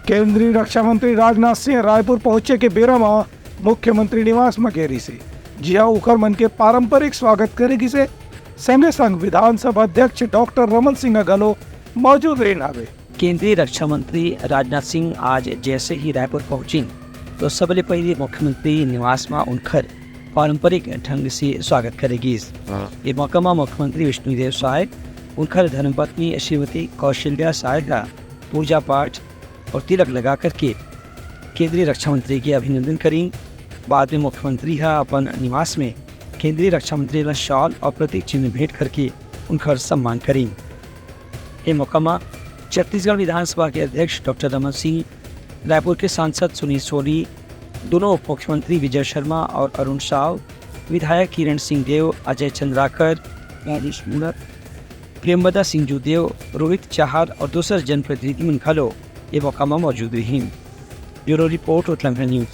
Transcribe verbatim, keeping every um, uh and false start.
केंद्रीय रक्षा मंत्री राजनाथ सिंह रायपुर पहुंचे के बेरा म मुख्यमंत्री निवास म गे रिहिसे, जिहां उखर मन के पारंपरिक स्वागत करे गिसे। संगे संग विधानसभा अध्यक्ष डॉक्टर रमन सिंह घलो मौजूद रहिन हावे। केंद्रीय रक्षा मंत्री राजनाथ सिंह आज जैसे ही रायपुर पहुंचिन, तो सबले पहले मुख्यमंत्री निवास म उनखर पारंपरिक ढंग से स्वागत करे गिस। ये मौका म मुख्यमंत्री विष्णुदेव साय, उनखर धर्मपत्नी श्रीमती कौशल्या साय ह पूजा पाठ और तिलक लगा करके केंद्रीय रक्षा मंत्री के अभिनंदन करिन। बाद में मुख्यमंत्री ह अपन निवास में केंद्रीय रक्षा मंत्री ला शॉल और प्रतीक चिन्ह भेंट करके उनखर सम्मान करिन। ये मौका म छत्तीसगढ़ विधानसभा के अध्यक्ष डॉक्टर रमन सिंह, रायपुर के सांसद सुनील सोनी, दोनों उप मुख्यमंत्री विजय शर्मा और अरुण साव, विधायक किरण सिंह देव, अजय चंद्राकर, राजेश मूणत, प्रेमदा सिंह जूदेव, रोहित चाहर और दूसर जनप्रतिनिधि मन घलो ये मौका म मौजूद रहिन। ब्यूरो रिपोर्ट, उतलंघन न्यूज।